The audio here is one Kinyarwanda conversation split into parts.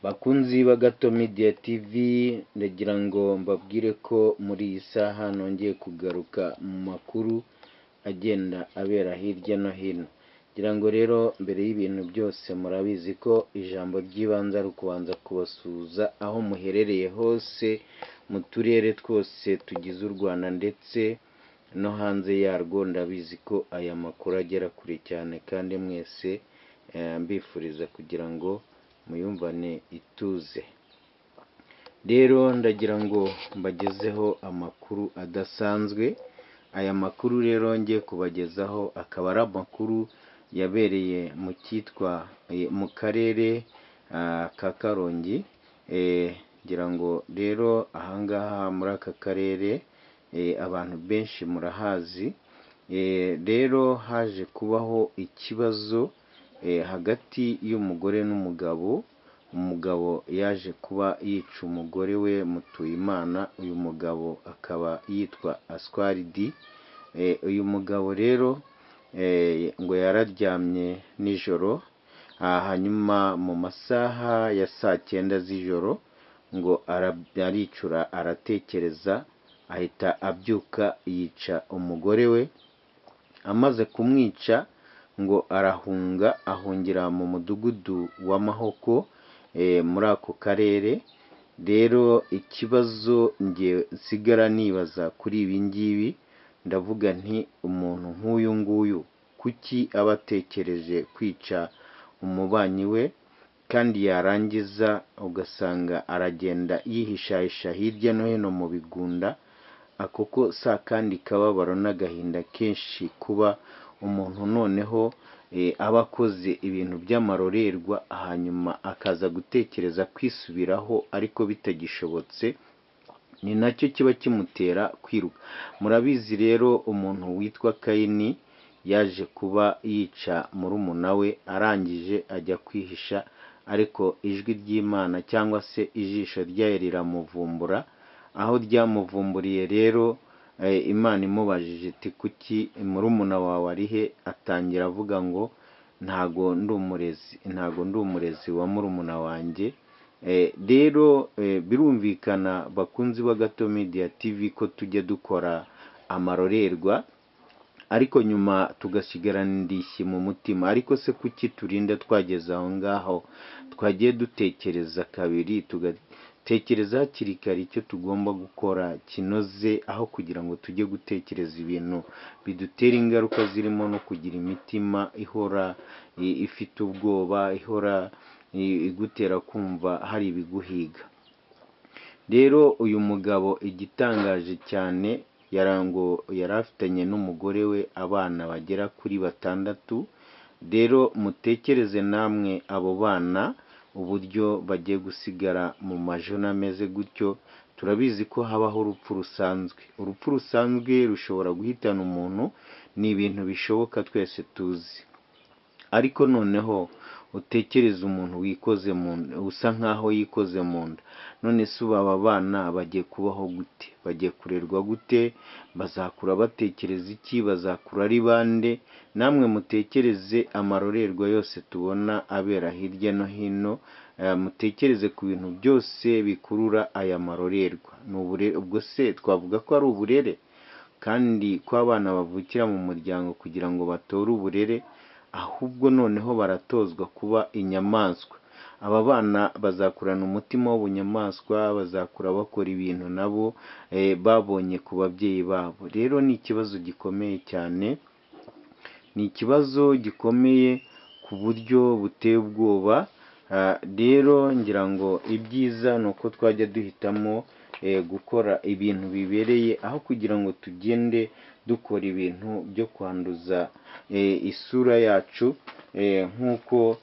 Bakunzi ba Gato Media TV, ndagira ngo mbabwire ko muri iyi saha nongeye kugaruka mu makuru agenda abera hirya no hino. Ngira ngo rero mbere y'ibintu byose murabizi ko ijambo ry'ibanze ari ukubanza kubasuhuza aho muherereye hose mu turere twose tugize u Rwanda ndetse no hanze yarwo. Ndabizi ko aya makuru agera kure cyane kandi mwese mbifuriza kugira ngo muyumvane ituze. Rero ndagira ngo mbagezeho amakuru adasanzwe. Aya makuru rero ngiye kubagezaho akaba ari amakuru yabereye mu cyitwa mu karere ka Karongi. Ngira ngo rero ahangaha muri aka karere abantu benshi murahazi. Rero haje kubaho ikibazo hagati y'umugore n'umugabo. Umugabo yaje kuba yica umugore we Mutuyimana, uyu mugabo akaba yitwa Aswaridi. Uyu mugabo rero ngo yararyamye nijoro, hanyuma mu masaha ya saa cyenda z'ijoro ngo aricura, aratekereza, ahita abyuka yica umugore we. Amaze kumwica ngo arahunga, ahungira mu mudugudu wa Mahoko muri ako karere. Rero ikibazo nge nsigara nibaza kuri ibi ngibi, ndavuga nti umuntu nk'uyu nguyu kuki aba atekereje kwica umubanyi we, kandi yarangiza ugasanga aragenda yihishahisha hirya no hino mu bigunda. Ako ko si akandi kababaro n'agahinda kenshi kuba umuntu noneho aba akoze ibintu by'amarorerwa, hanyuma akaza gutekereza kwisubiraho ariko bitagishobotse. Ni nacyo kiba kimutera kwiruka. Murabizi rero umuntu witwa Kayini yaje kuba yica murumuna we, arangije ajya kwihisha, ariko ijwi ry'Imana cyangwa se ijisho ryayo riramuvumbura. Aho ryamuvumburiye rero, Imana imubajije iti kuki murumuna wawe ari he, atangira avuga ngo ntago ndi umurezi, ntago ndi umurezi wa murumuna wanjye. Rero birumvikana bakunzi ba Gato Media TV ko tujya dukora amarorerwa, ariko nyuma tugasigarana indishyi mu mutima. Ariko se kuki turinda twageze aho ngaho? Twagiye dutekereza kabiri, tugatekereza hakiri kare icyo tugomba gukora kinoze, aho kugira ngo tujye gutekereza ibintu bidutera ingaruka zirimo no kugira imitima ihora ifite ubwoba, ihora igutera kumva hari ibiguhiga. Rero uyu mugabo igitangaje cyane, ngo yari afitanye n'umugore we abana bagera kuri batandatu. Rero mutekereze namwe abo bana uburyo bagiye gusigara mu majuna ameze gutyo. Turabizi ko habaho urupfu rusanzwe. Urupfu rusanzwe rushobora guhitana umuntu, ni ibintu bishoboka twese tuzi. Ariko noneho utekereze umuntu wikoze mu nda, usa nkaho yikoze mu nda. None se ubu aba bana bagiye kubaho gute? Bagiye kurerwa gute? Bazakura batekereza iki? Bazakura ari bande? Namwe mutekereze amarorerwa yose tubona abera hirya no hino, mutekereze ku bintu byose bikurura aya marorerwa. Ubwo se twavuga ko ari uburere? Kandi ko abana bavukira mu muryango kugira ngo batore uburere, ahubwo noneho baratozwa kuba inyamaswa. Aba bana bazakurana umutima w'ubunyamaswa, bazakura bakora ibintu nabo babonye ku babyeyi babo. Rero ni ikibazo gikomeye cyane, ni ikibazo gikomeye ku buryo buteye ubwoba. Rero ngira ngo ibyiza ni uko twajya duhitamo gukora ibintu bibereye, aho kugira ngo tugende dukora ibintu byo kwanduza isura yacu, nk'uko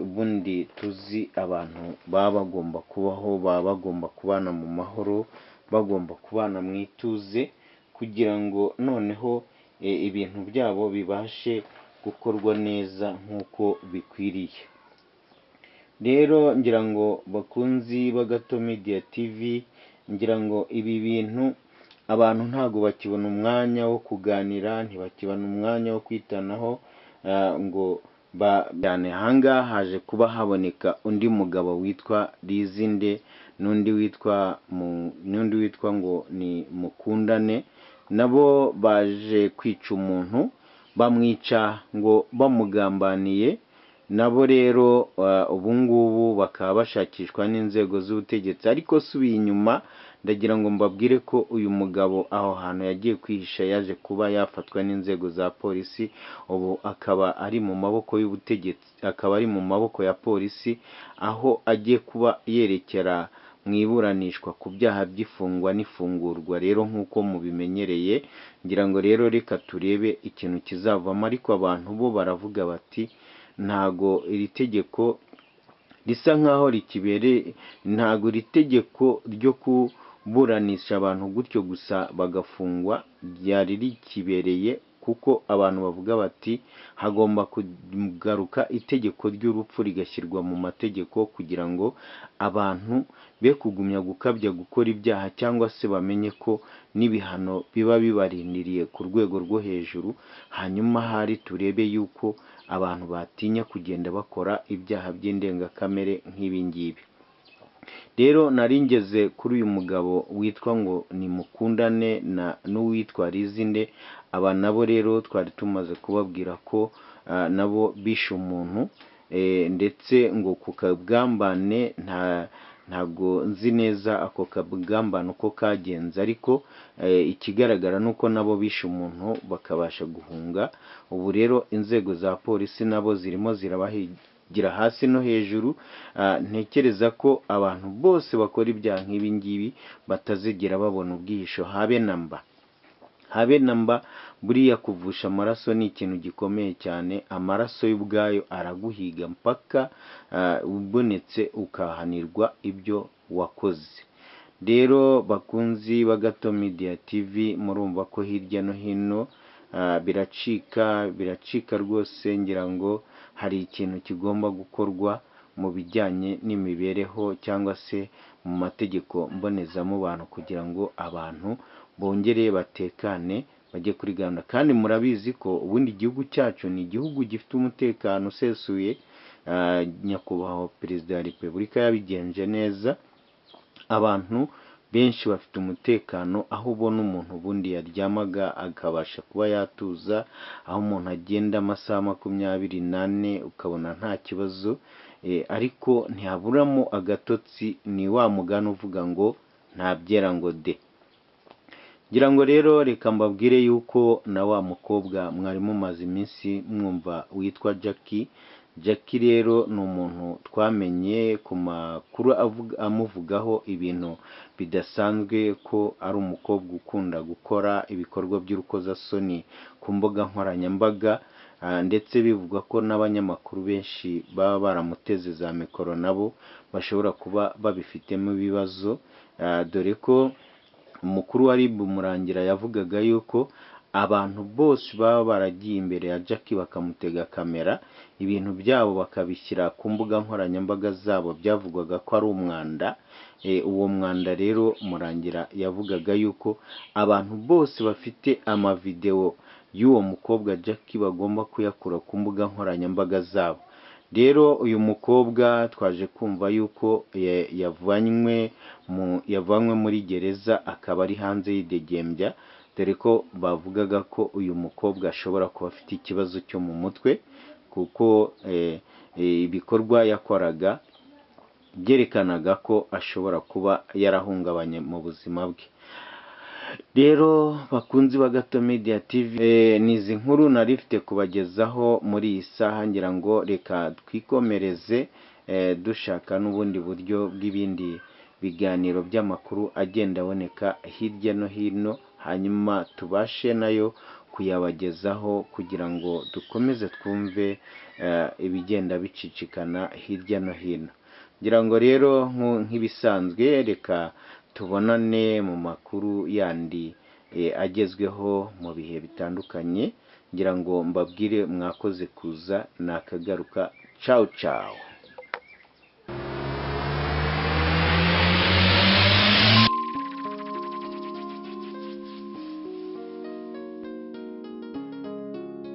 ubundi tuzi abantu baba bagomba kubaho, baba bagomba kubana mu mahoro, bagomba kubana mu ituze, kugira ngo noneho ibintu byabo bibashe gukorwa neza nk'uko bikwiriye. Rero ngira ngo bakunzi ba Gato Media TV, ngira ngo ibi bintu abantu ntago bakibona umwanya wo kuganira, ntibakibona umwanya wo kwitanaho, ngo Cyane ahangaha haje kuba haboneka undi mugabo witwa Rizinde n'undi witwa ngo ni Mukundane, nabo baje kwica umuntu, bamwica ngo bamugambaniye. Nabo rero ubu ngubu bakaba bashakishwa n'inzego z'ubutegetsi. Ariko subiye inyuma, ndagira ngo mbabwire ko uyu mugabo aho hantu yagiye kwihisha yaje kuba yafatwa n'inzego za polisi, ubu akaba ari mu maboko y'ubutegetsi, akaba ari mu maboko ya polisi, aho agiye kuba yerekera mu iburanishwa ku byaha by'ifungwa n'ifungurwa. Rero nk'uko mubimenyereye, ngira ngo rero reka turebe ikintu kizavamo. Ariko abantu bo baravuga bati ntago iri tegeko risa nkaho rikibereye, ntago iri tegeko ryo kuburanisha abantu gutyo gusa bagafungwa ryari rikibereye, kuko abantu bavuga bati hagomba kugaruka itegeko ry'urupfu rigashyirwa mu mategeko kugira ngo abantu be kugumya gukabya gukora ibyaha, cyangwa se bamenye ko n'ibihano biba bibarindiriye ku rwego rwo hejuru. Hanyuma hari turebe yuko abantu batinya kugenda bakora ibyaha by'indengakamere nk'ibi ngibi. Rero nari ngeze kuri uyu mugabo witwa ngo ni Mukundane na n'uwitwa Rizinde. Aba nabo rero twari tumaze kubabwira ko nabo bishe umuntu, ndetse ngo ku kagambane, ntabwo nzi neza ako kagambane uko kagenze, ariko ikigaragara ni uko nabo bishe umuntu bakabasha guhunga. Ubu rero inzego za polisi nabo zirimo zirabahigira hasi no hejuru. Ntekereza ko abantu bose bakora ibyaha nk'ibi ngibi batazigera babona ubwihisho habe na mba, habe na mba. Buriya kuvusha amaraso ni ikintu gikomeye cyane, amaraso y'ubwayo araguhiga mpaka ubonetse ukahanirwa ibyo wakoze. Rero bakunzi ba Gato Media TV, murumva ko hirya no hino biracika, biracika rwose. Ngira ngo hari ikintu kigomba gukorwa mu bijyanye n'imibereho cyangwa se mu mategeko mbonezamubano, kugira ngo abantu bongere batekane bajye kuri gahunda. Kandi murabizi ko ubundi igihugu cyacu ni igihugu gifite umutekano usesuye. Nyakubahwa Perezida wa Repubulika yabigenje neza, abantu benshi bafite umutekano, aho ubona umuntu ubundi yaryamaga akabasha kuba yatuza, aho umuntu agenda amasaha 24 ukabona nta kibazo, ariko ntihaburamo agatotsi. Ni wa mugani uvuga ngo nta byera ngo de. Ngira ngo rero reka mbabwire yuko na wa mukobwa mwari mumaze iminsi mwumva witwa Jackie. Jackie rero ni umuntu twamenye ku makuru amuvugaho ibintu bidasanzwe, ko ari umukobwa ukunda gukora ibikorwa by'urukozasoni ku mbuga nkoranyambaga, ndetse bivugwa ko n'abanyamakuru benshi baba baramuteze za mikoro nabo bashobora kuba babifitemo ibibazo, dore ko umukuru wa RIB Murangira yavugaga yuko abantu bose baba baragiye imbere ya Jackie bakamutega kamera, ibintu byabo bakabishyira ku mbuga nkoranyambaga zabo, byavugwaga ko ari umwanda. Uwo mwanda rero Murangira yavugaga yuko abantu bose bafite amavidewo y'uwo mukobwa Jackie bagomba kuyakura ku mbuga nkoranyambaga zabo. Rero uyu mukobwa twaje kumva yuko yavanywe muri gereza, akaba ari hanze yidegembya, dore ko bavugaga ko uyu mukobwa ashobora kuba afite ikibazo cyo mu mutwe, kuko ibikorwa yakoraga byerekanaga ko ashobora kuba yarahungabanye mu buzima bwe. Rero bakunzi ba Gato Media TV, ni izi nkuru nari mfite kubagezaho muri iyi saha. Ngira ngo reka twikomereze, dushaka n'ubundi buryo bw'ibindi biganiro by'amakuru agenda aboneka hirya no hino, hanyuma tubashe nayo kuyabagezaho kugira ngo dukomeze twumve ibigenda bicicikana hirya no hino. Ngira ngo rero nk'ibisanzwe reka tubonane mu makuru yandi agezweho mu bihe bitandukanye. Ngira ngo mbabwire mwakoze kuza, nakagaruka. Ciao ciao.